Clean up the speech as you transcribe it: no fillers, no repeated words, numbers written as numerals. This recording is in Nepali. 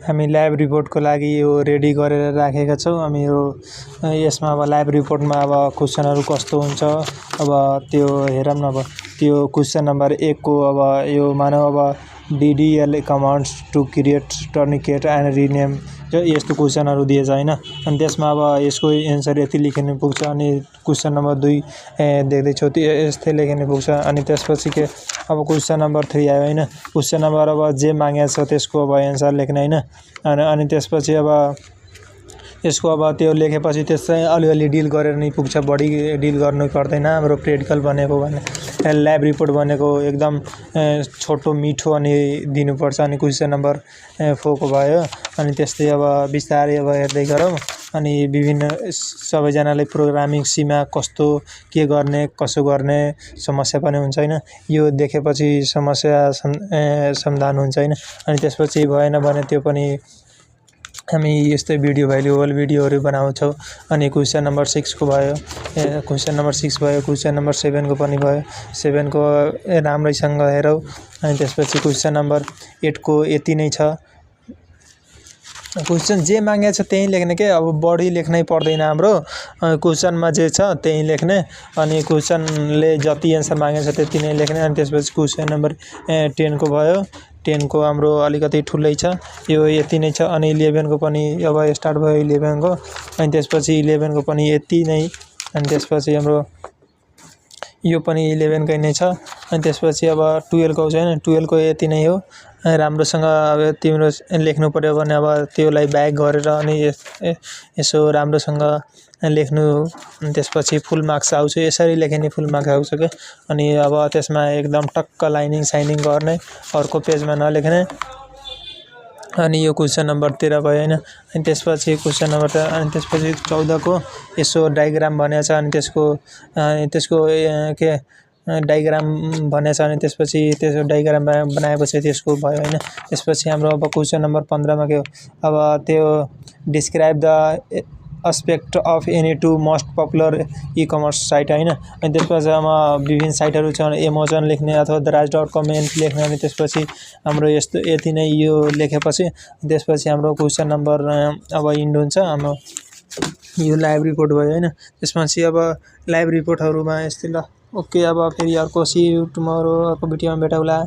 हामी ल्याब रिपोर्टको लागि यो रेडी गरेर राखेका छौँ। हामी यो यसमा अब ल्याब रिपोर्टमा अब क्वेसनहरू कस्तो हुन्छ अब त्यो हेरौँ न। अब त्यो क्वेसन नम्बर 1 को अब यो मानव अब DDL commands to create truncate and rename जो यस्तो क्वेसनहरू दिएछ हैन। अनि त्यसमा अब यसको एन्सर यति लेखिनु पुग्छ। अनि क्वेसन नम्बर 2 देख्दैछौ त्यो यस्तै लेखिनु पुग्छ। अनि त्यसपछि के अब क्वेसन नम्बर 3 आयो हैन। क्वेसन नम्बर अब जे मागेको छ त्यसको अब एन्सर लेख्ने हैन। अनि त्यसपछि अब यसको अब त्यो लेखेपछि त्यसै अलिअलि डिल गरेर नै पुग्छ, बढी डिल गर्नु पर्दैन। हाम्रो प्र्याक्टिकल बनेको भने ल्याब रिपोर्ट बनेको एकदम छोटो मिठो अनि दिनुपर्छ। अनि क्वेसन नम्बर 4 को भयो। अनि त्यस्तै अब बिस्तारै अब हेर्दै गरौँ। अनि विभिन्न सबैजनाले प्रोग्रामिङ सीमा कस्तो के गर्ने कसो गर्ने समस्या पनि हुन्छ हैन। यो देखेपछि समस्या समाधान हुन्छ हैन। अनि त्यसपछि भएन भने त्यो पनि हामी यस्तै भिडियो भ्यालुएबल भिडियोहरू बनाउँछौँ। अनि क्वेसन नम्बर 6 को भयो, क्वेसन नम्बर 6 भयो। क्वेसन नम्बर 7 को पनि भयो। 7 को राम्रैसँग हेरौँ। अनि त्यसपछि क्वेसन नम्बर 8 को यति नै छ। क्वेसन जे मागेको छ त्यही लेख्ने के, अब बढी लेख्नै पर्दैन। हाम्रो क्वेसनमा जे छ त्यही लेख्ने। अनि क्वेसनले जति एन्सर मागेको छ त्यति नै लेख्ने। अनि त्यसपछि क्वेसन नम्बर 10 को भयो। 10 को हाम्रो अलिकति ठुलै छ, यो यति नै छ। अनि 11 को पनि अब स्टार्ट भयो 11 को। अनि त्यसपछि 11 को पनि यति नै। अनि त्यसपछि हाम्रो यो पनि 11 कै नै छ। अनि त्यसपछि अब 12 को छैन, 12 को यति नै हो। राम्रोसँग अब तिम्रो लेख्नु पर्यो भने अब त्यसलाई ब्याक गरेर अनि यसो राम्रोसँग लेख्नु। अनि त्यसपछि फुल मार्क्स आउँछ। यसरी लेख्ने फुल मार्क्स आउँछ के। अनि अब त्यसमा एकदम टक्क लाइनिङ साइनिङ गर्ने, अर्को पेजमा नलेख्ने। अनि यो क्वेसन नम्बर 13 भयो हैन। अनि त्यसपछि क्वेसन नम्बर अनि त्यसपछि 14 को यसो डायग्राम भनेको छ। अनि त्यसको के डायग्राम भनेको छ। अनि त्यसपछि त्यसको डायग्राम बनाएपछि त्यसको भयो हैन। त्यसपछि हाम्रो अब क्वेसन नम्बर 15 मा के हो, अब त्यो describe the aspect of any two most popular e-commerce site हैन। अनि त्यसपछि अब विभिन्न साइटहरू छ, एमाजोन लेख्ने अथवा दराज.com लेख्ने। अनि त्यसपछि हाम्रो यस्तो यति नै यो लेखेपछि त्यसपछि हाम्रो क्वेसन नम्बर अब इन्ड हुन्छ। हाम्रो यो लाइभ रिपोर्ट भयो हैन। त्यसपछि अब लाइभ रिपोर्टहरुमा यस्तै ल। ओके, अब फेरि अर्को सी यु टुमरो अर्को भिडियोमा भेटौँला।